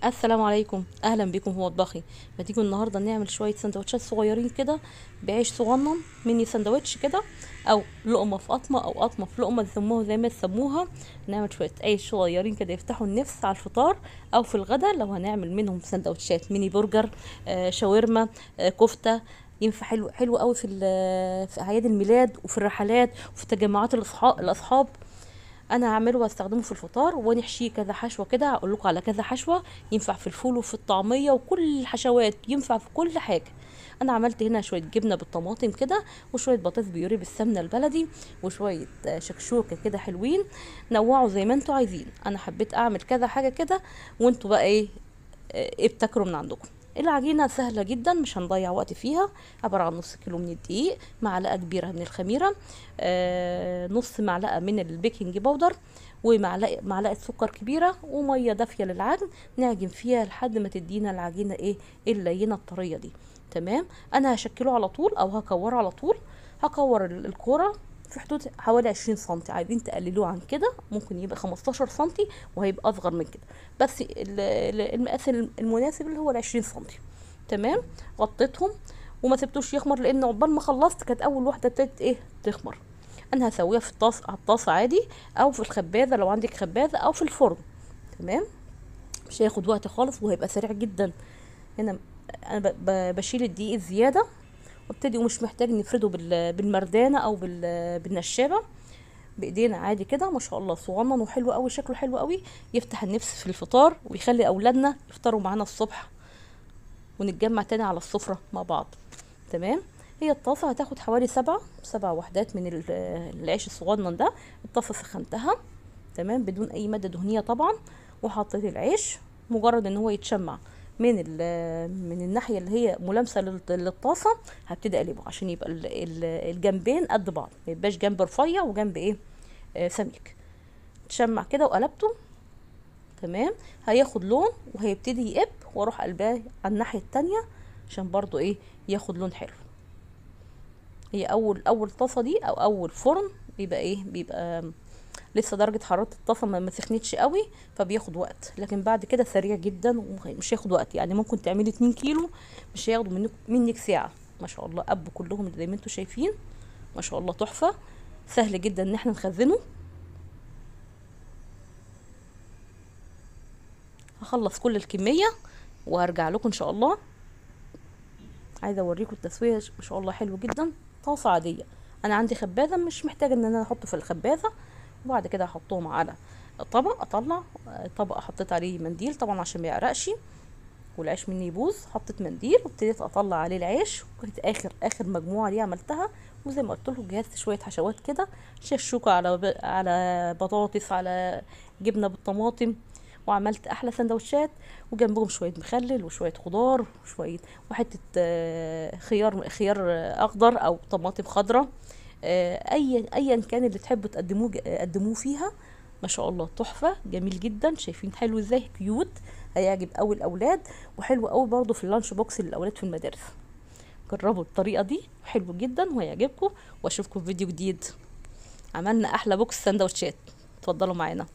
السلام عليكم، اهلا بكم في مطبخي. ما تيجوا النهارده نعمل شوية سندوتشات صغيرين كده بعيش صغنن، ميني سندوتش كده، او لقمة في قطمه، او قطمه في لقمة، تسموها زي ما تسموها. نعمل شوية عيش صغيرين كده يفتحوا النفس على الفطار او في الغدا. لو هنعمل منهم سندوتشات ميني برجر، شاورما، كفته، ينفع حلو حلو قوي في اعياد الميلاد وفي الرحلات وفي تجمعات الاصحاب. انا هعمله واستخدمه في الفطار، ونحشيه كذا حشوه كده، هقول لكم على كذا حشوه ينفع في الفول وفي الطعمية وكل الحشوات، ينفع في كل حاجة. انا عملت هنا شوية جبنه بالطماطم كده، وشوية بطاطس بيوري بالسمنه البلدي، وشوية شكشوكه كده حلوين. نوعوا زي ما انتوا عايزين، انا حبيت اعمل كذا حاجة كده، وانتوا بقى ايه ابتكروا من عندكم. العجينة سهلة جدا، مش هنضيع وقت فيها. عبارة عن نص كيلو من الدقيق، معلقه كبيرة من الخميره، نص معلقه من ال baking powder، ومعلقة سكر كبيرة، ومية دافيه للعجن. نعجن فيها لحد ما تدينا العجينة ايه اللينه الطريه دي. تمام، انا هشكله على طول او هكوره على طول. هكور الكورة في حدود حوالي 20 سنتي، عايزين تقللوه عن كده ممكن يبقى 15 سنتي وهيبقى اصغر من كده، بس المقاس المناسب اللي هو 20 سنتي. تمام، غطيتهم وما سبتوش يخمر، لان عقبال ما خلصت كانت اول واحدة ابتدت ايه تخمر. انا هسويها في الطاسه، على الطاسه عادي، او في الخبازه لو عندك خبازه، او في الفرن. تمام، مش هياخد وقت خالص وهيبقى سريع جدا. هنا انا بشيل الدقيق الزيادة وابتدي، ومش محتاج نفرده بالمردانه او بالنشابه، بايدينا عادي كده. ما شاء الله صغنن وحلو قوي، شكله حلو قوي، يفتح النفس في الفطار ويخلي اولادنا يفطروا معانا الصبح، ونتجمع تاني على السفرة مع بعض. تمام، هي الطاسه هتاخد حوالي سبع وحدات من العيش الصغنن ده. الطاسه سخنتها تمام بدون اي مادة دهنية طبعا، وحطيت العيش مجرد ان هو يتشمع من الناحية اللي هي ملامسه للطاسه. هبتدي اقلبه عشان يبقى الجنبين قد بعض، ما يبقاش جنب رفيع وجنب ايه سميك. تشمع كده وقلبته. تمام، هياخد لون وهيبتدي يقب، واروح قلباه على الناحية التانية عشان برضو ايه ياخد لون حلو. هي اول طاسه دي او اول فرن بيبقى ايه، بيبقى لسه درجة حرارة الطاسة ما سخنتش قوي، فبياخد وقت، لكن بعد كده سريع جدا ومش هياخد وقت. يعني ممكن تعملي 2 كيلو مش هياخدوا منك ساعة. ما شاء الله اب كلهم زي ما انتم شايفين، ما شاء الله تحفة. سهل جدا ان احنا نخزنه. هخلص كل الكمية وهرجع لكم ان شاء الله. عايزة اوريكم التسوية، ما شاء الله حلو جدا. طاسة عادية، انا عندي خبازة مش محتاجة ان انا احطه في الخبازة. وبعد كده هحطهم على طبق، اطلع طبق حطيت عليه منديل طبعا عشان ما يعرقش والعيش مني يبوظ. حطيت منديل وابتديت اطلع عليه العيش، وكانت اخر مجموعة دي عملتها. وزي ما قلت لكم جهزت شوية حشوات كده، شكشوكه على بطاطس، على جبنه بالطماطم، وعملت احلى سندوتشات، وجنبهم شوية مخلل وشوية خضار وشوية وحتة خيار اخضر او طماطم خضراء، ايا كان اللي تحبوا تقدموه قدموه فيها. ما شاء الله تحفة، جميل جدا. شايفين حلو ازاي، cute، هيعجب قوي الاولاد، وحلو قوي برضو في ال lunch box للاولاد في المدارس. جربوا الطريقة دي، حلو جدا وهيعجبكم. واشوفكم في فيديو جديد. عملنا احلى box سندوتشات، اتفضلوا معانا.